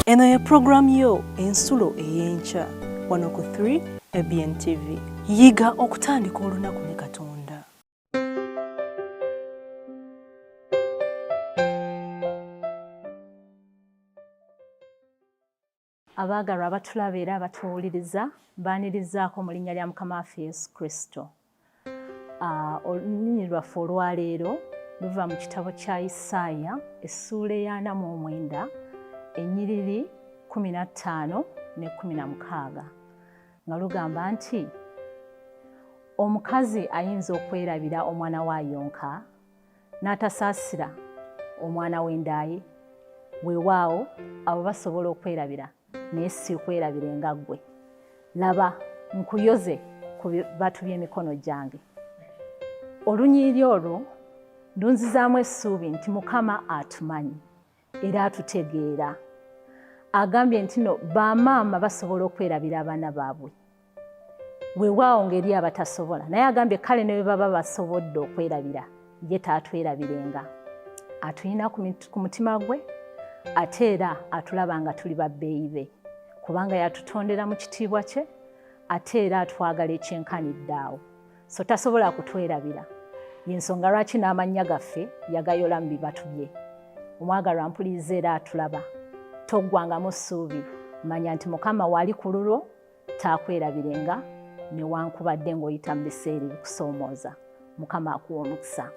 Eno ye pulogulaamu yo Ensulo ey'Enkya wano ku 3 ABN TV. Yiga okutandika olunaku ne Katonda. Abaagalwa abatulaba era abatuwuliriza, mbaanirizaako mu linnya lya Mukama waffe Yesu Kristo. Ah, olulimi lwaffe olwaleero luva mu kitabo kya Isaaya essuula ey'ana mu omwenda ennyiriri 15 ne 16 nga lugamba nti omukazi ayinza okwerabira omwana we ayonka n'atasaasira omwana w'enda ye? Weewaawo, abo basobola okwerabira, naye siikwerabire nga ggwe. Laba, nkuyoze ku bibatu by'emikono gyange. Olunyiriri olwo lunzizaamu essuubi nti Mukama atumanyi era atutegeera. Agambye nti no bamaama basobola okwerabira abaana baabwe. Weewaawo ng'eri abatasobola, naye agambye kale ne bwe baba basobodde okwerabira, ye taatwerabirenga. Atulina ku mutima gwe, ate era atulaba nga tuli babbeeyi be, kubanga yatutondera mu kitiibwa kye, ate era atwagala ekyenkanidde awo. So tasobola kutwerabira. Y'ensonga lwaki n'amannya gaffe yagayola mu bibatu bye. Omwagalwa mpuliriza era atulaba, toggwangamu ssuubi, manya nti Mukama waali ku lulwo, taakwerabirenga newankubadde ng'oyita mu biseera ebikusoomooza. Mukama akuwa omukisa.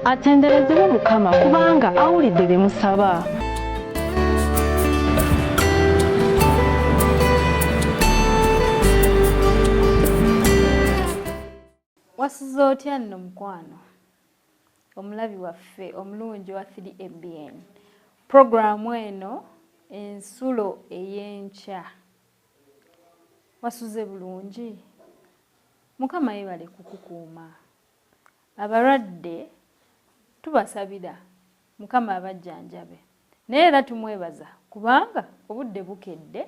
Atenderezebwe Mukama kubanga awulidde bye musaba. Wasuze otya nno mukwano omulabi waffe omulungi owa 3ABN. Pulogulaamu eno ensulo ey'enkya. Wasuze bulungi? Mukama yebale kukukuuma. Abalwadde tubasabira Mukama abajjanjabe naye era tumwebaza kubanga obudde bukedde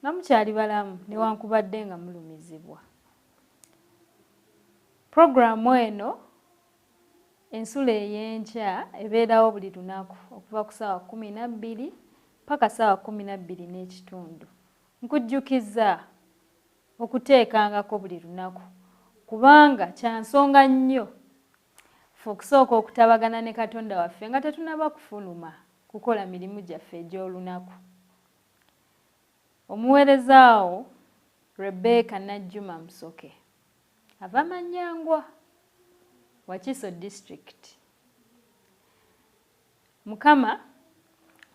nga mukyali balamu newankubadde nga mulumizibwa. Pulogulaamu eno Ensulo Ey'enkya ebeerawo buli lunaku okuva ku ssaawa 12 ppaka ssaawa 12 n'ekitundu. Nkujjukiza okuteekangako buli lunaku kubanga kya nsonga nnyo ffe okusooka okutabagana ne Katonda waffe nga tetunaba kufuluma kukola mirimu gyaffe egy'olunaku. Omuweereza wo Rebecca Najjuma Musoke ava Manyangwa, Wakiso District. Mukama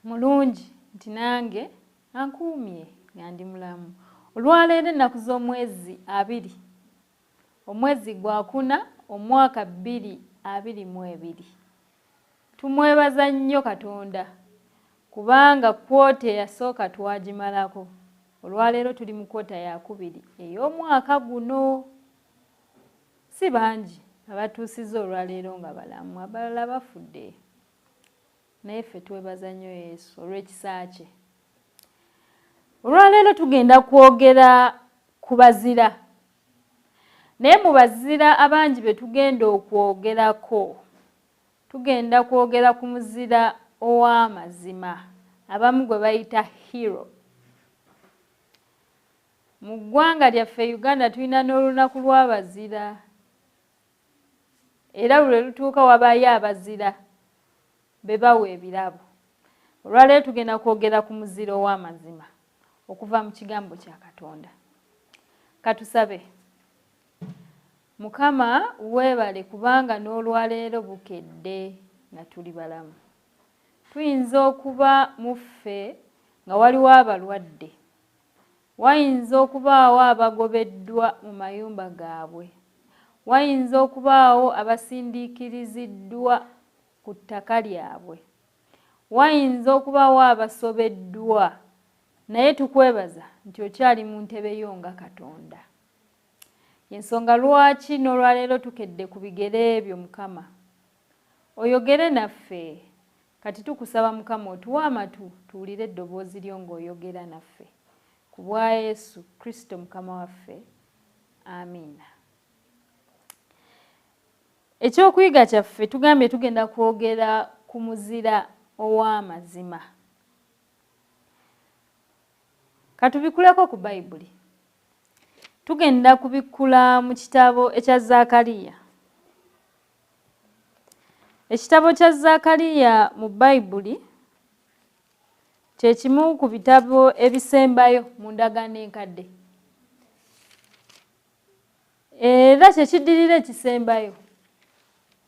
mulungi nti nange ankuumye nga ndi mulamu. Olwaleero ennaku z'omwezi abiri omwezi gwakuna omwaka 2022. Tumwebaza nnyo Katonda kubanga kwota eyasooka twagimalako. Olwaleero tuli mu kwota yakubiri ey'omwaka guno. Si bangi abatuusizza olwaleero nga balamu, abalala bafudde. Naye ffe twebaza nnyo Yesu olw'ekisa kye. Olwaleero tugenda kwogera ku bazira. Naye mu bazira abangi be tugenda okwogerako, tugenda kwogera ku muzira ow'amazima, abamu gwe bayita hero. Mu ggwanga lyaffe Uganda tulina n'olunaku lw'abazira. Era lwe lutuuka wabaayo abazira be bawa ebirabo. Olwaleero tugenda kwogera ku muzira ow'amazima okuva mu kigambo kya Katonda. Katusabe. Mukama weebale kubanga n'olwaleero bukedde nga tuli balamu. Tuyinza okuba mu ffe nga waliwo abalwadde. Wayinza okubaawo abagobeddwa mu mayumba gaabwe. Wayinza okubaawo abasindiikiriziddwa ku ttaka lyabwe. Wayinza okubaawo abasobeddwa naye tukwebaza nti okyali mu ntebe yo nga Katonda. Y'ensonga lwaki n'olwaleero tukedde ku bigere byo Mukama. Oyogere naffe. Kati tukusaba Mukama otuwe amatu tuwulire eddoboozi lyo ng'oyogera naffe. Ku bwa Yesu Kristo Mukama waffe. Amiina. Ekyokuyiga kyaffe tugambye tugenda kwogera ku muzira ow'amazima. Katubikuleko ku Bayibuli. Tugenda kubikkula mu kitabo ekya Zaakaliya. Ekitabo kya Zaakaliya mu Bayibuli kye kimu ku bitabo ebisembayo mu Ndagaano Enkadde. Era kye kiddirira ekisembayo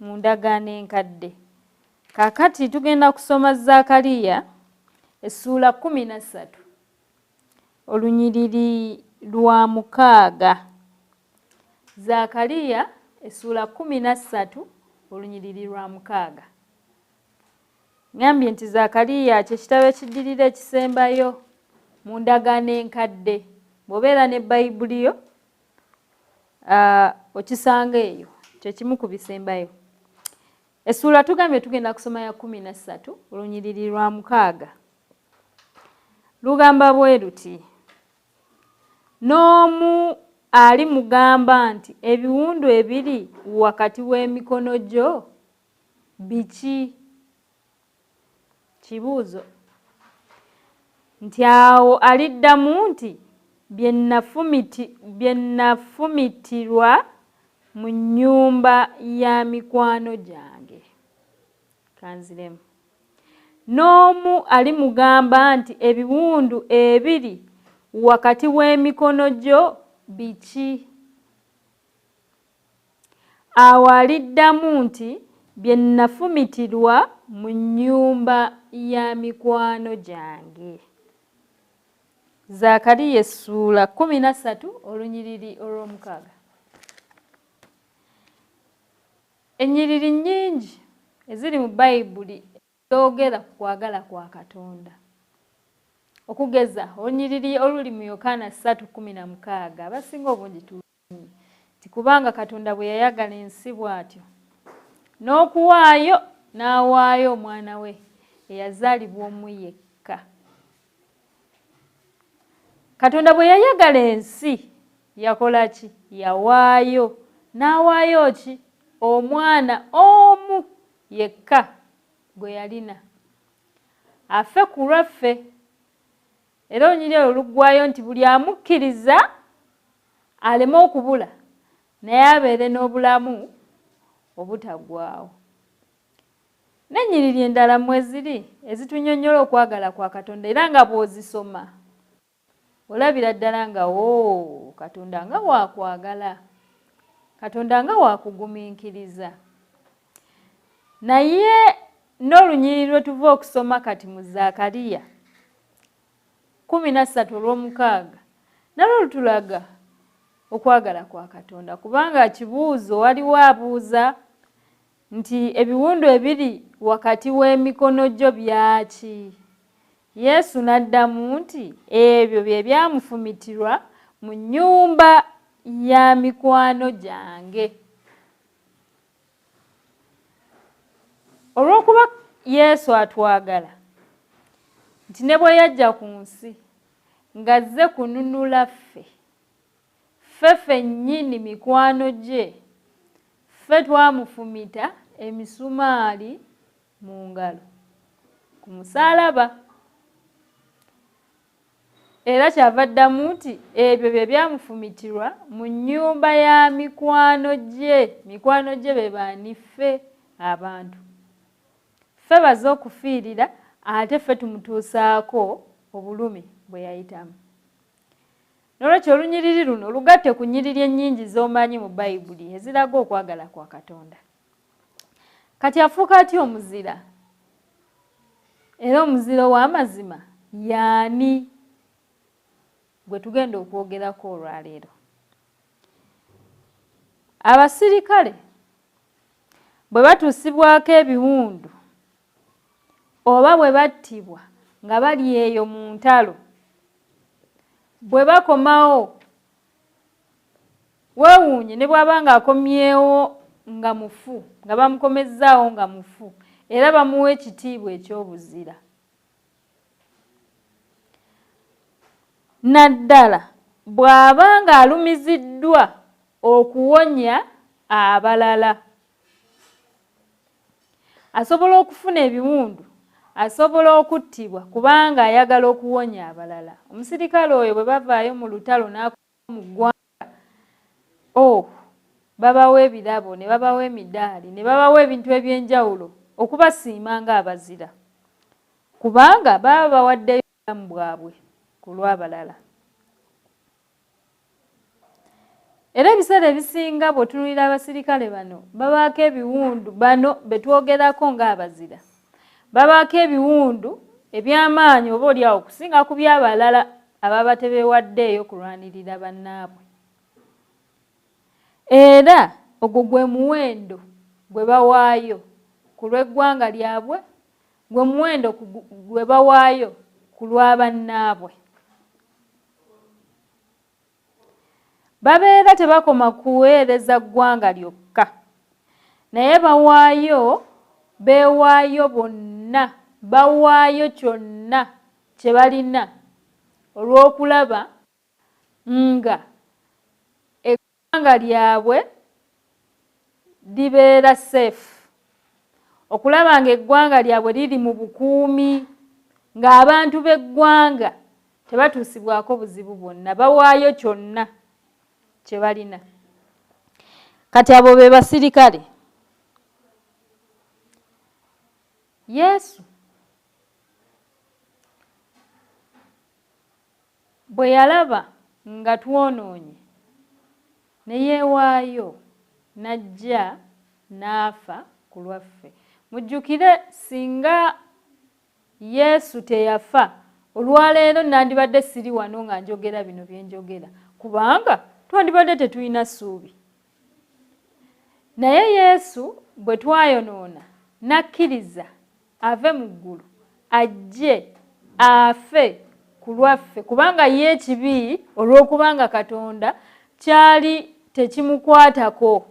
mu Ndagaano Enkadde. Kaakati tugenda kusoma Zaakaliya essuula 13 olunyiriri lwa 6. Zaakaliya essuula 13 olunyiriri lwa 6. Ŋŋambye nti Zaakaliya kye kitabo ekiddirira ekisembayo mu Ndagaano Enkadde. Bw'obeera ne Bayibuli yo, okisanga eyo, kye kimu ku bisembayo. Essuula tugambye tugenda kusoma ya 13, olunyiriri lwa 6. Lugamba bwe luti, N'omu alimugamba nti ebiwundu ebiri wakati w'emikono gyo biki? Kibuuzo. Nti awo aliddamu nti, Bye nafumitirwa mu nnyumba ya mikwano gyange. Kanziremu. N'omu alimugamba nti ebiwundu ebiri wakati w'emikono gyo biki? Awo aliddamu nti, Bye nnafumitirwa mu nnyumba ya mikwano gyange. Zaakaliya essuula 13 olunyiriri olw'omukaaga. Ennyiriri nnyingi eziri mu Bayibuli zoogera ku kwagala kwa Katonda. Okugeza, olunyiriri oluli mu Yokaana 3:16 abasinga obungi tulumanyi nti kubanga Katonda bwe yayagala ensi bw'atyo n'okuwaayo n'awaayo omwana we eyazaalibwa omu yekka. Katonda bwe yayagala ensi yakola ki? Yawaayo n'awaayo ki? Omwana omu yekka gwe yalina afe ku lwaffe. Era olunyiriri olwo luggwaayo nti buli amukkiriza aleme okubula naye abeere n'obulamu obutaggwaawo. N'ennyiriri endala mweziri ezitunyonnyola okwagala kwa Katonda era nga bw'ozisoma olabira ddala nga oo Katonda nga wakwagala, Katonda nga wakugumiikiriza. Naye n'olunyiriri lwe tuva okusoma kati mu Zaakaliya 13 olw'omukaaga nalwo lutulaga okwagala kwa Katonda, kubanga kibuuzo waliwo abuuza nti ebiwundu ebiri wakati w'emikono gyo byaki? Yesu n'addamu nti ebyo bye byamufumitirwa mu nnyumba ya mikwano gyange. Olw'okuba Yesu atwagala nti ne bwe yajja ku nsi ng'azze kununula ffe, ffe ffennyini mikwano gye, ffe twamufumita emisumaali mu ngalo ku musaalaba. Era kyava addamu nti ebyo bye byamufumitirwa mu nnyumba ya mikwano gye. Mikwano gye be baani? Ffe abantu. Ffe baze okufiirira ate ffe tumutuusaako obulumi bwe yayitamu. N'olwekyo N'olwekyo olunyiriri luno lugatte ku nnyiriri ennyingi z'omanyi mu Bayibuli eziraga okwagala kwa Katonda. Kati afuuka atya omuzira? Era omuzira ow'amazima y'ani gwe tugenda okwogerako olwaleero? Abasirikale bwe batuusibwako ebiwundu oba bwe battibwa nga bali eyo mu ntalo, bwe bakomawo weewuunye ne bw'aba ng'akomyewo nga mufu, nga bamukomezzaawo nga mufu, era bamuwa ekitiibwa eky'obuzira. Naddala bw'aba ng'alumiziddwa okuwonya abalala. Asobola okufuna ebiwundu, asobola okuttibwa kubanga ayagala okuwonya abalala. Omusirikale oyo bwe bavaayo mu lutalo n'akomawo mu ggwanga, oh, babawa ebirabo, ne babawa emidaali, ne babawa ebintu eby'enjawulo okubasiima ng'abazira, kubanga baba bawaddeyo obulamu bwabwe ku lw'abalala. Era ebiseera ebisinga bw'otunuulira abasirikale bano babaako ebiwundu, bano be twogerako ng'abazira, babaako ebiwundu eby'amaanyi oba oli awo okusinga ku by'abalala ababa tebeewaddeeyo kulwanirira bannaabwe. Era ogwo gwe muwendo gwe bawaayo ku lw'eggwanga lyabwe, gwe muwendo gwe bawaayo ku lwa bannaabwe. Babeera tebakoma kuweereza ggwanga lyokka, naye bawaayo, beewaayo bonna, bawaayo kyonna kye balina olw'okulaba nga eggwanga lyabwe libeera safe, okulaba ng'eggwanga lyabwe liri mu bukuumi, ng'abantu b'eggwanga tebatuusibwako buzibu bwonna, bawaayo kyonna kye balina. Kati abo be basirikale. Yesu Bwe yalaba nga twonoonye, ne yeewaayo n'ajja n'afa ku lwaffe. Mujjukire, singa Yesu teyafa, olwa leero nnandibadde siri wano nga njogera bino bye njogera, kubanga twandibadde tetulina ssuubi. Naye Yesu bwe twayonoona, n'akkiriza ave mu ggulu ajje afe ku lwaffe, kubanga ye ekibi olw'okubanga Katonda kyali tekimukwatako.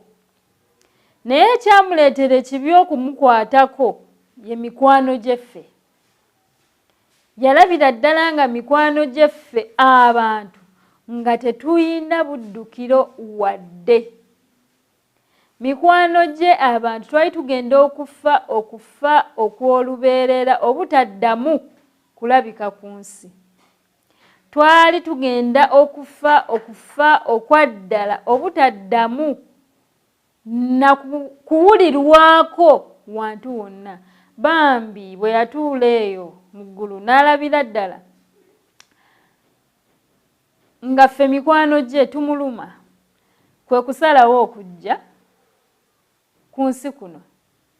Naye ekyamuleetera ekibi okumukwatako ye mikwano gye ffe. Yalabira ddala nga mikwano gye ffe abantu nga tetulina buddukiro wadde. Mikwano gye abantu twali tugenda okufa okufa okw'olubeerera obutaddamu kulabika ku nsi. Twali tugenda okufa okufa okwa ddala obutaddamu na kuwulirwako wantu wonna. Bambi bwe yatuula eyo mu ggulu n'alabira ddala nga ffe mikwano gye tumuluma, kwe kusalawo okujja ku nsi kuno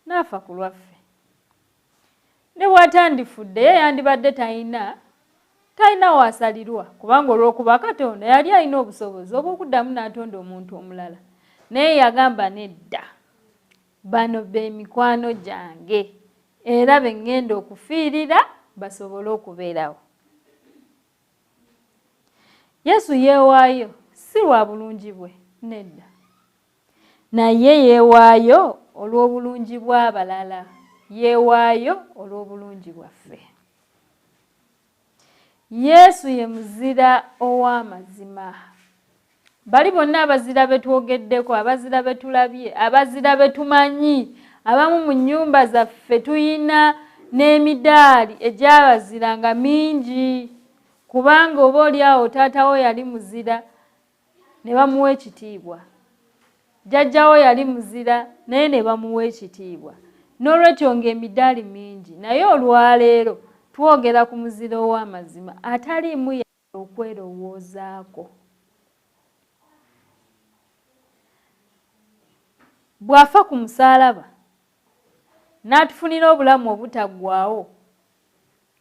n'afa ku lwaffe. Ne bw'atandifudde ye yandibadde talina talina w'asalirwa kubanga olw'okuba Katonda yali alina obusobozi obw'okuddamu n'atonda omuntu omulala, naye yagamba nedda, bano be mikwano gyange era be ŋŋenda okufiirira basobole okubeerawo. Yesu yeewaayo si lwa bulungi bwe, nedda, naye yeewaayo olw'obulungi bw'abalala, yeewaayo olw'obulungi bwaffe. Yesu ye muzira ow'amazima. Bali bonna abazira be twogeddeko, abazira be tulabye, abazira be tumanyi, abamu mu nnyumba zaffe tuyina n'emidaali egy'abazira nga mingi, kubanga oba oli awo taata wo yali muzira ne bamuwa ekitiibwa, jjajja wo yali muzira naye ne bamuwa ekitiibwa. N'olwekyo ng'emidaali mingi, naye olwaleero twogera ku muzira ow'amazima ataliimu yadde okwerowoozaako. Bw'afa ku musaalaba n'atufunira obulamu obutaggwaawo,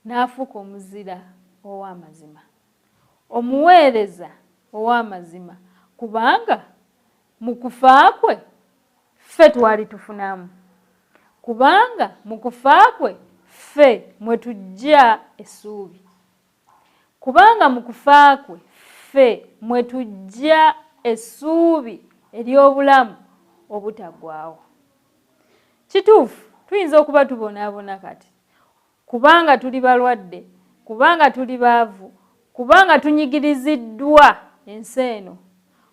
n'afuuka omuzira ow'amazima, omuweereza ow'amazima, kubanga mu kufa kwe ffe twali tufunamu, kubanga mu kufa kwe ffe mwe tuggya essuubi, kubanga mu kufa kwe ffe mwe tuggya essuubi ery'obulamu obutaggwaawo. Kituufu, tuyinza okuba tubonaabona kati kubanga tuli balwadde, kubanga tuli baavu, kubanga tunyigiriziddwa ensi eno,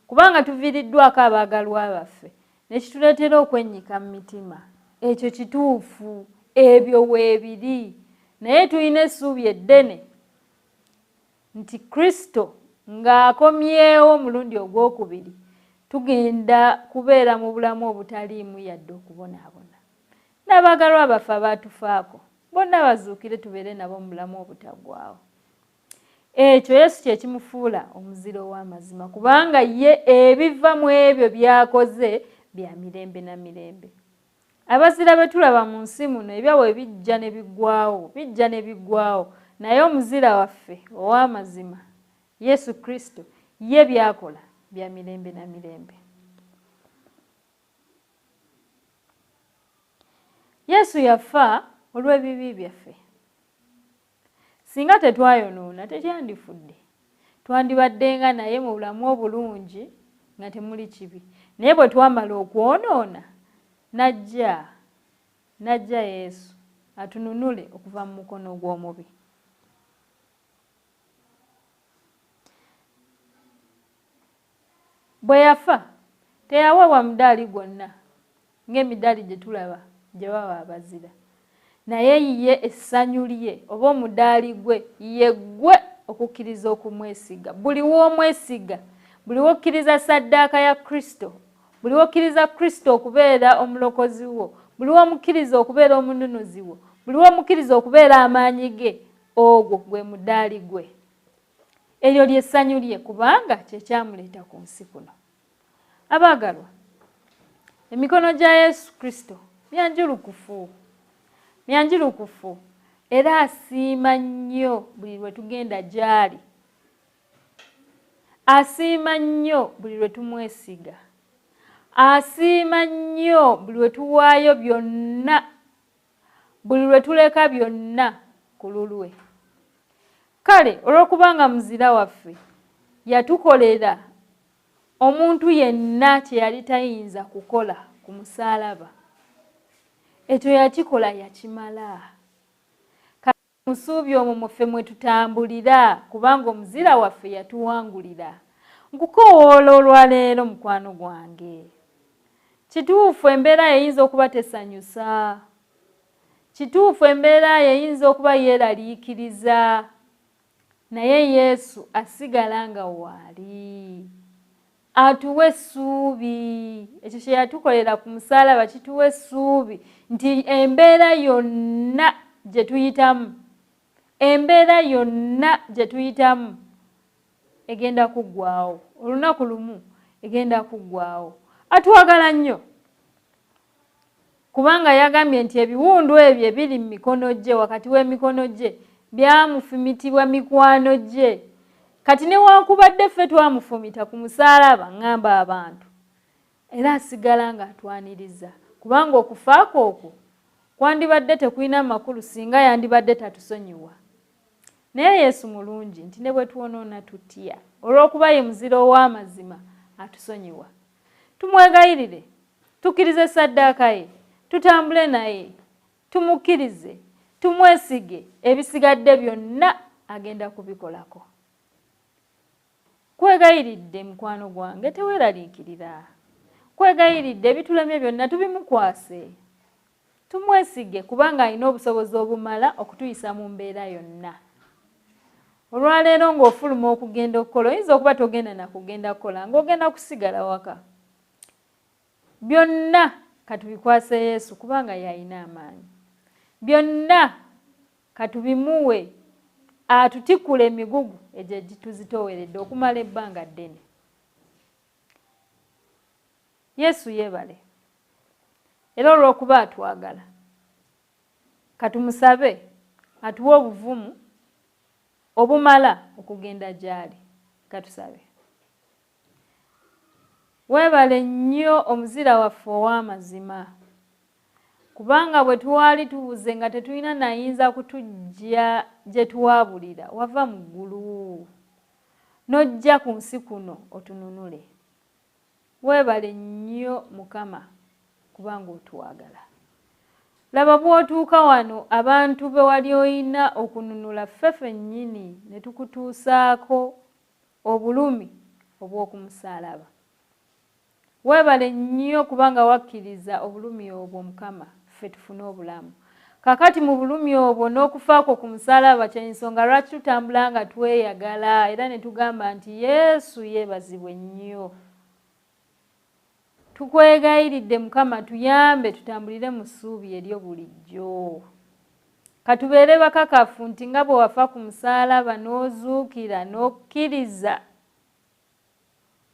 kubanga tuviiriddwako abaagalwa baffe, ne kituleetera okwennyika mu mitima. Ekyo kituufu, ebyo weebiri. Naye tulina essuubi eddene nti Kristo ng'akomyewo omulundi ogwokubiri, tugenda kubeera mu bulamu obutaliimu yadde okubonaabona. N'abaagalwa baffe abaatufaako bonna bazuukire tubeere nabo mu bulamu obutaggwaawo. Ekyo Yesu kye kimufuula omuzira ow'amazima, kubanga ye ebiva mu ebyo by'akoze bya mirembe na mirembe. Abazira be tulaba mu nsi muno ebyabwe bijja ne biggwaawo, bijja ne biggwaawo, naye omuzira waffe ow'amazima Yesu Kristo ye by'akola bya mirembe na mirembe. Yesu yafa olw'ebibi byaffe. Singa tetwayonoona tetyandifudde. Twandibaddenga naye mu bulamu obulungi nga temuli kibi. Naye bwe twamala okwonoona, n'ajja, n'ajja Yesu atununule okuva mu mukono gw'omubi. Bwe yafa, teyaweebwa mudaali gwonna ng'emidaali gye tulaba gye bawa abazira. Naye ye essanyu lye oba omudaali gwe ye ggwe okukkiriza okumwesiga. Buli w'omwesiga, buli w'okkiriza ssaddaaka ya Kristo, buli w'okkiriza Kristo okubeera omulokozi wo, buli w'omukkiriza okubeera omununuzi wo, buli w'omukkiriza okubeera amaanyi ge, ogwo gwe mudaali gwe. Eryo lye ssanyu lye kubanga kye kyamuleeta ku nsi kuno. Abaagalwa, emikono gya Yesu Kristo myanjulukufu, myanjulukufu era asiima nnyo buli lwe tugenda gy'ali. Asiima nnyo buli lwe tumwesiga. Asiima nnyo buli lwe tuwaayo byonna buli lwe tuleka byonna ku lulwe. Kale olw'okubanga muzira waffe yatukolera omuntu yenna kye yali tayinza kukola ku musaalaba, ekyo yakikola yakimala. Kati mu ssuubi omwo mu ffe mwe tutambulira, kubanga omuzira waffe yatuwangulira. Nkukoowoola olwaleero mukwano gwange. Kituufu embeera yo eyinza okuba tesanyusa. Kituufu embeera yo eyinza okuba yeeraliikiriza. Naye Yesu asigala nga waali. Atuwa essuubi. Ekyo kye yatukolera ku musaalaba kituwa essuubi nti embeera yonna gye tuyitamu, embeera yonna gye tuyitamu egenda kuggwaawo. Olunaku lumu egenda kuggwaawo. Atwagala nnyo kubanga yagambye nti ebiwundu ebyo ebiri mu mikono gye, wakati w'emikono gye, byamufumitibwa mikwano gye. Kati newankubadde ffe twamufumita ku musaalaba, ŋŋamba abantu, era asigala ng'atwaniriza, kubanga okufa kwe okwo kwandibadde tekulina makulu singa yandibadde tatusonyiwa. Naye Yesu mulungi nti ne bwe twonoona tutya, olw'okuba ye muzira ow'amazima, atusonyiwa. Tumwegayirire, tukkirize ssaddaaka ye, tutambule naye, tumukkirize, tumwesige, ebisigadde byonna agenda kubikolako. Nkwegayiridde mukwano gwange teweeraliikirira. Nkwegayiridde ebitulemye byonna tubimukwase. Tumwesige kubanga alina obusobozi obumala okutuyisa mu mbeera yonna. Olwaleero ng'ofuluma okugenda okukola oyinza okuba togenda na kugenda kukola ng'ogenda kusigala waka. Byonna katubikwase Yesu kubanga y'alina amaanyi. Byonna katubimuwe atutikkule emigugu egyo egituzitooweredde okumala ebbanga ddene. Yesu yeebale. Era olw'okuba atwagala, katumusabe atuwe obuvumu obumala okugenda gy'ali. Katusabe. Weebale nnyo omuzira waffe ow'amazima, kubanga bwe twali tubuze nga tetulina nayinza kutuggya gye twabulira, wava mu ggulu n'ojja ku nsi kuno otununule. Weebale nnyo Mukama kubanga otwagala. Laba bw'otuuka wano abantu be wali olina okununula ffe fennyini ne tukutuusaako obulumi obw'okumusaalaba. Weebale nnyo kubanga wakkiriza obulumi obwo Mukama ffe tufune obulamu. Kaakati mu bulumi obwo n'okufa kwo ku musaalaba ky'ensonga lwaki tutambula nga tweyagala era ne tugamba nti Yesu yeebazibwe nnyo. Tukwegayiridde Mukama tuyambe tutambulire mu ssuubi eryo bulijjo. Katubeere bakakafu nti nga bwe wafa ku musaalaba n'ozuukira n'okkiriza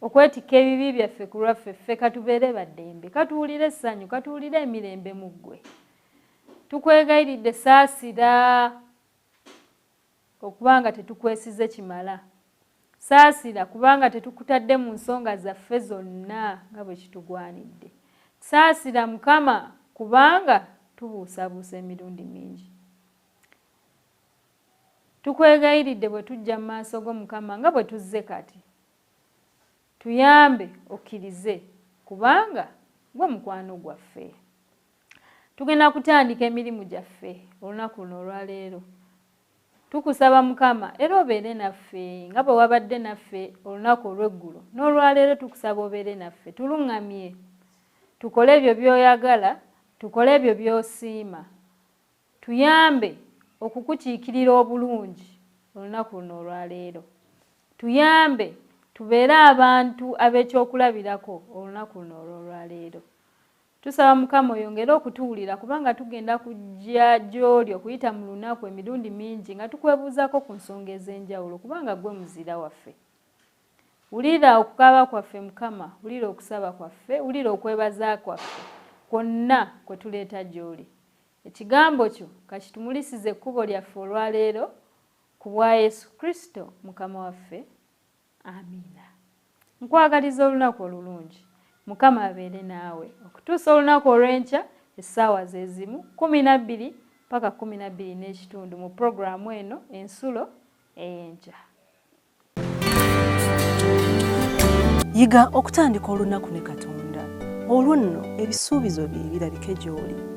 okwetikka ebibi byaffe ku lwaffe ffe katubeere ba ddembe, katuwulire essanyu, katuwulire emirembe mu ggwe. Tukwegayiridde saasira okuba nga tetukwesize kimala. Saasira kubanga tetukutadde mu nsonga zaffe zonna nga bwe kitugwanidde. Saasira Mukama kubanga tubuusabuusa emirundi mingi. Tukwegayiridde bwe tujja mu maaso go Mukama nga bwe tuzze kati. Tuyambe okkirize kubanga gwe mukwano gwaffe. Tugenda kutandika emirimu gyaffe olunaku luno olwaleero. Tukusaba Mukama era obeere naffe nga bwe wabadde naffe olunaku olw'eggulo n'olwaleero tukusaba obeere naffe tuluŋŋamye tukole ebyo by'oyagala tukole ebyo by'osiima. Tuyambe okukukiikirira obulungi olunaku luno olwaleero. Tuyambe tubeere abantu ab'ekyokulabirako olunaku luno olw'olwaleero. Tusaba Mukama oyongere okutuwulira kubanga tugenda kujja gy'oli okuyita mu lunaku emirundi mingi nga tukwebuuzaako ku nsonga ez'enjawulo kubanga ggwe muzira waffe. Wulira okukaaba kwaffe Mukama, wulira okusaba kwaffe, wulira okwebaza kwaffe kwonna kwe tuleeta gy'oli. Ekigambo kyo ka kitumulisize ekkubo lyaffe olwa leero, ku bwa Yesu Kristo Mukama waffe. Amiina. Nkwagaliza olunaku olulungi. Mukama abeere naawe okutuusa olunaku olw'enkya essaawa ze zimu, 12 paka 12 n'ekitundu mu pulogulaamu eno Ensulo ey'Enkya. Yiga okutandika olunaku ne Katonda, olwo nno ebisuubizo bye birabike gy'oli.